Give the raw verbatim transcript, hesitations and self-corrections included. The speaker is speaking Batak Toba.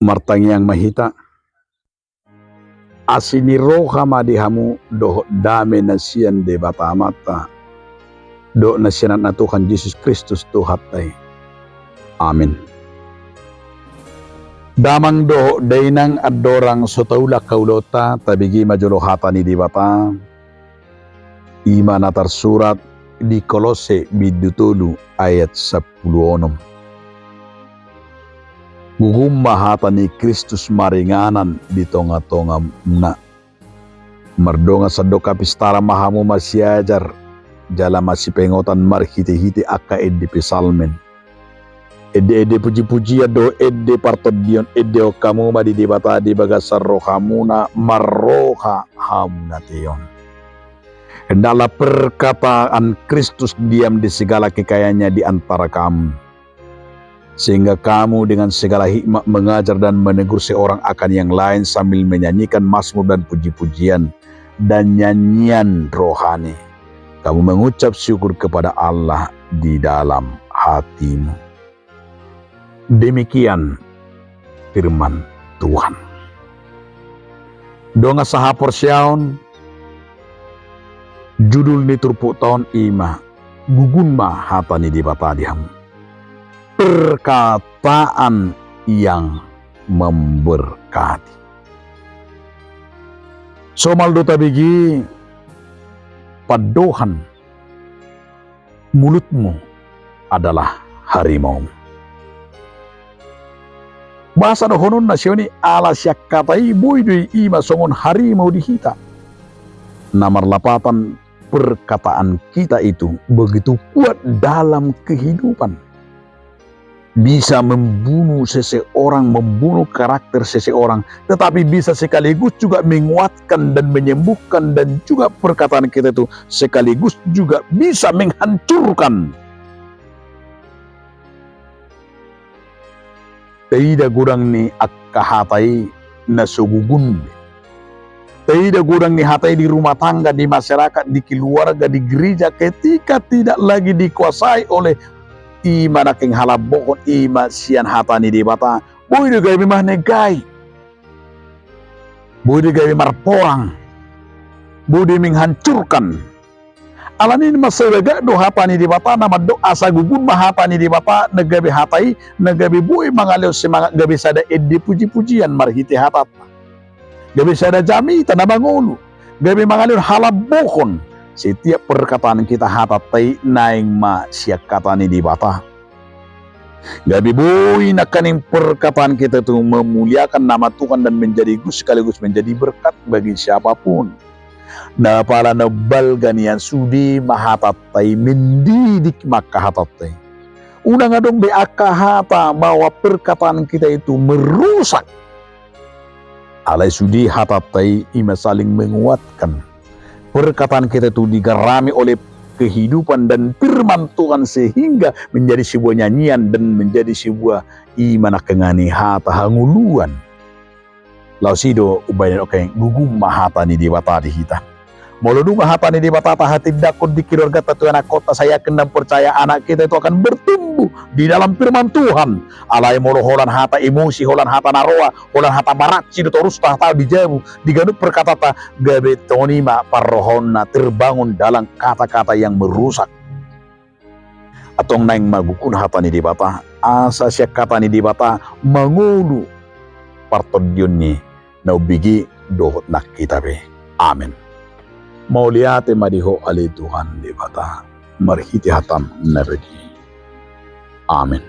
Martangiang ma hita. Asi ni roha ma di hamu dohot dame na sian Debata Amanta dohot na sian Anakna Tuhan Jesus Kristus Tuhanta i. Amen. Damang dohot dainang, andorang so taulak haulaonta, tabege ma jolo hata ni Debata. I ma na tarsurat di Kolosse bindu tolu ayat sampulu onom. Gugum ma hata ni Kristus maringanan di tongatongamuna. Mardongan sandok hapistaran ma hamu masiajar jala masipengotan marhitehite angka ende Psalmen, ende-ende pujipujian dohot ende partondion. Endehon hamu ma di Debata di bagasan rohamuna marroha hamunate on. Hendaklah perkataan Kristus diam di segala kekayaan-Nya di antara kamu, sehingga kamu dengan segala hikmat mengajar dan menegur seorang akan yang lain sambil menyanyikan mazmur dan puji-pujian dan nyanyian rohani. Kamu mengucap syukur kepada Allah di dalam hatimu. Demikian firman Tuhan. Dongan sahaporseaon, judul ni turpukta on i ma, Gugum ma hata ni Debata di hamu. Perkataan yang memberkati. Somal do tabege pandohan, mulutmu adalah harimau. Bahasa dohononna sian i, ala sian hata i boi do i, i ma songon harimau di hita. Na marlapatan, perkataan kita itu begitu kuat dalam kehidupan. Bisa membunuh seseorang, membunuh karakter seseorang, tetapi bisa sekaligus juga menguatkan dan menyembuhkan, dan juga perkataan kita itu sekaligus juga bisa menghancurkan. Taida godang ni angka hata i na so gugum be. Taida godang ni hata i di rumah tangga, di masyarakat, di keluarga, di gereja, ketika tidak lagi dikuasai oleh i ma nangkin halambohon, i ma sian hata ni Debata. Boi do gabe marnegai. Boi do gabe marporang. Boi do menghancurkan. Alani i mansai bagak do hata ni Debata na mandok asa gugum ma hata ni Debata, na gabe hata i na gabe boi mangalehon semangat, gabe sada ende pujipujian marhite hatanta. Gabe sada jamita na mangolu, gabe mangalehon halambohon. Setiap perkataan kita, hatanta i naeng ma sian hata ni Debata. Gabe boi nangkaning perkataan kita itu memuliakan nama Tuhan dan menjadi gus sekaligus menjadi berkat bagi siapapun. Na pala na balga nian, sude ma hatanta i, mendidik ma angka hatanta i. Unang adong be angka hata bahwa perkataan kita itu merusak. Alai sude hatanta i, i ma saling menguatkan. Perkataan kita itu digarami oleh kehidupan dan firman Tuhan sehingga menjadi sebuah nyanyian dan menjadi sebuah i ma nangkaning hata hangoluan. Laos i do umbahen on, gugum ma hata ni Debata di hita. Molo nunga hata ni Debata tahatindangkon di keluarganta tu anakkonta, sai yakin dan percaya anak kita itu akan bertumbuh di dalam firman Tuhan. Alai molo holan hata emosi, holan hata na roa, holan hata baransi do torus tahatahon di jabu, di ganup perkataanta, gabe toni ma parrohaonna terbangun dalam kata-kata yang merusak. Antong naeng ma gugum hata ni Debata, asa sian hata ni Debata mangolu partondion ni na umbege dohot nang hita be. Amen. Mauliate ma di Ho ale Tuhan Debata, marhite hataM na badia i. Amen.